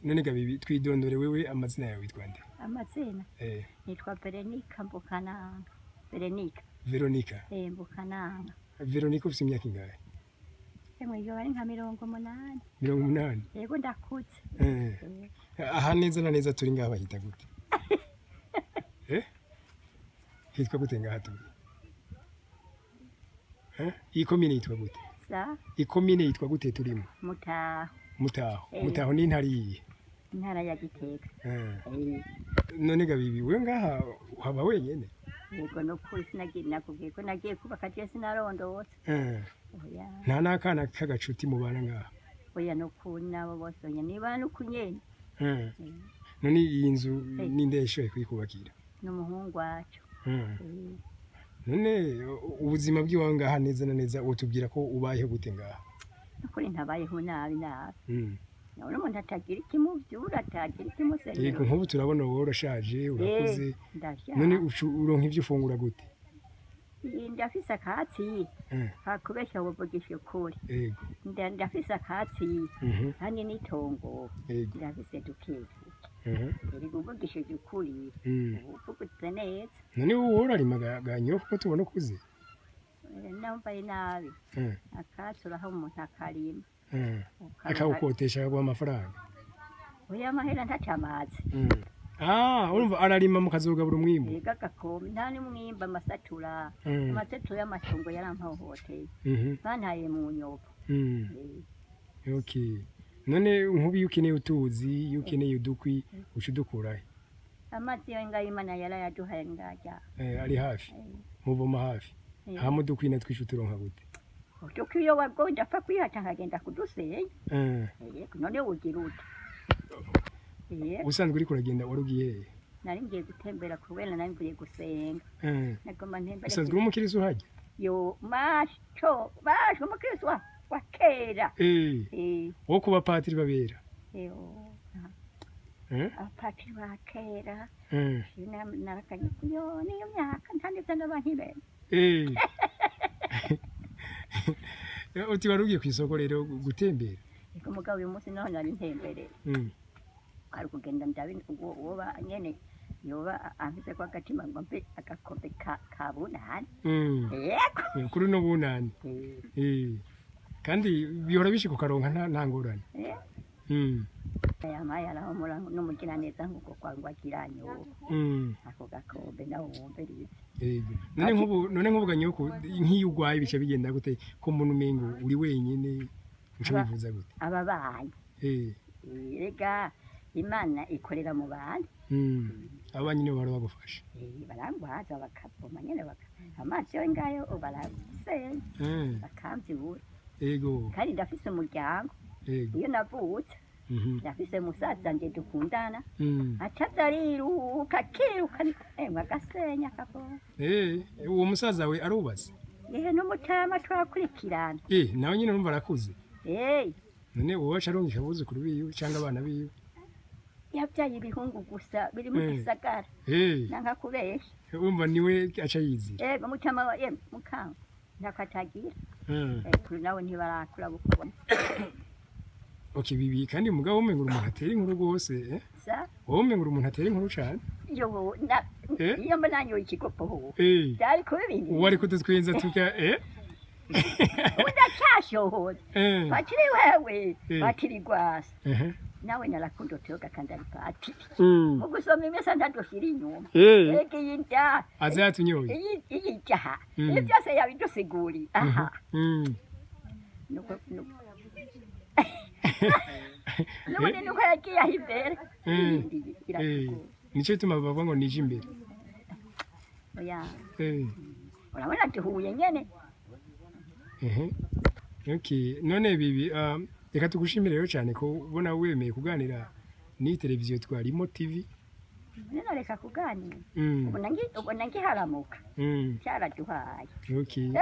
None gabibi, twidondore wewe, amazina yawe witwa nde? Amazina? Eh. Nitwa Veronica Mbukananga. Veronica. Veronica. Eh, Mbukananga. Veronica, ufite imyaka ingahe? Emwe, iyo ari nka 80. 80? Yego, ndakutse. Eh. Eh. Aha neza na neza turi ngaha bahita gute? Eh, hitwa gute ngaha turi? Eh, iyi komine yitwa gute? Sa? Ikomine yitwa gute turimo? Mutaho. Mutaho? Eh. Mutaho ni intara iyihe? Intara ya Gitega. Eh. Eh. None gabibi, we ngaha uhaba wenyene? Yego, nukuri sinagiye, nakubwiye ko nagiye kubaka je sinarondotse. Eh. Oya. Nta n'akana k'agacuti mubana ngaha? Oya, nukuri nabo bose oya, niba nukunyene. Eh. Eh. None iyi nzu Eh. ninde yashoboye kuyikubakira? N'umuhungu wacu. Eh. Eh. None ubuzima bw'iwawe ngaha neza na neza utubwira ko ubayeho gute ngaha? Nukuri ntabayeho nabi nabi. None umuntu atagira ikimuvyura, atagira ikimusenyera? Yego, nk'ubu turabona wowe urashaje, urakuze. Ndashaje. None uronka ivyo ufungura gute? Ndafise akatsi. Eh. Hakubesha wovugisha ukuri. Yego. Ndafise akatsi. Hani n'itongo. Ndafise duke duke. Erega uvugishije ukuri, uvugutse neza. None wowe urarima ga nyoko ko tubona ukuze? Eh, nambaye nabi. Akatsi uraha umuntu akarima. Akawukotesha akaguha amafaranga? Oya, amahera ntacamazi. Ah, urumva ararima mukazogabura umwimbu. Ega gakombe nta n'umwimba, amasatura. Amasatura y'amatongo yarampohoteye. Bantaye mu nyobo. Eh. Okay, none nk'ubu iyo ukeneye utuzi, iyo ukeneye udukwi, uca udukurahe? Amazi yo ngayo Imana yarayaduhaye ngajya. Eh, ari hafi? Eh. Muvoma hafi? Eh. Hama udukwi natwisha uturonka gute? Udukwi iyo wagoye ndapfa kwihata nkagenda kudusenya. Eh. Yego, none ugira ute? Yego. Usanzwe uriko uragenda, wari ugiye hehe? Nari ngiye gutembera kubera nari mvuye gusenga. Eh. Nagomba ntembere. Usanzwe uri umukirisu hajya? Yo, macho, basho umukristo wa kera. Eh. Eh. Wo kuba patiri babera? Yo. Eh? Abapatiri ba kera. Eh. Narakanye kuyo niyo myaka nta nivyo ndaba nkibera. Eh. Uti wari ugiye kw'isoko rero gutembera? Ego, mugabo uyu munsi naho nari ntembereye. Ari kugenda ndabe uwo nyene yoba amfise ko agatima ngo mpe agakombe ka bunani. Yego. Eh, kuri uno bunani. Eh. Eh. Kandi bihora bishika ukaronka nta ngorane? Eh. Yamaye arahumura n'umugiraneza nk'uko kwangwa agiranyoba. Ako gakombe nawe wumvirize. Yego. None nk'ubu ganyoko, nk'iyo urwaye bica bigenda gute, ko mbona umengo uri wenyene, uca wivuza gute? Ababanyi. Eh. Erega Imana ikorera mu bantu. Ababanyi nibo bahora bagufasha? Eh, barangwaza bakavoma nyene baka amazi yo ngayo barasenya. Bakamvyura. Kandi ndafise umuryango. Iyo navutse, ndafise musaza nje dukundana. Acaza ariruka akiruka, emwe, agasenya akavoma. Eh, uwo musaza we arubatse? Yehe, n'umutama twakurikirana. Eh, nawe nyine urumva arakuze. Eh. None uwo aca arungika abuzukuru biwe cyangwa abana biwe? Yabyaye ibihungu gusa biri mu gisagara. Eh. Nanka kubesha. Urumva niwe aca yizira. Ego, mutama wa yemwe mukanga ntako atagira. Eh, kuri nawe ntibarakura bukubona. Okay bibi, kandi mugabo umengo uri umuntu atera inkuru rwose, eh? Sa? Wowe umengo uri umuntu atera inkuru cane. Yo na Eh? iyo mba nanyoye ikigopo ho. Eh. Byari kuba ibindi. Uwo ariko dutwenza tuka, eh? Udacyashohoza. Eh. Patiri wewe, Eh. patiri gwasa. Eh. Nawe narakunda utoga kandi ari patiri. Mu gusoma imisa ntadushira inyuma. Eh. Ega iyi nda. Aza yatunyoye. Iyi jaha. Ibi byose yabidusiguriye. Aha. Nuko nubundi nuko yagiye aho imbere. Iyindi Eh. Nico gituma bavuga ngo nije imbere. Oya. Eh. Urabona duhuye nyene. Ehe. Okay, none bibi, reka tugushimire rero cyane ko ubona wemeye kuganira n'iyi televiziyo twarimo TV. None reka kuganira. Ubona ngiharamuka. Cyaraduhaye. Okay.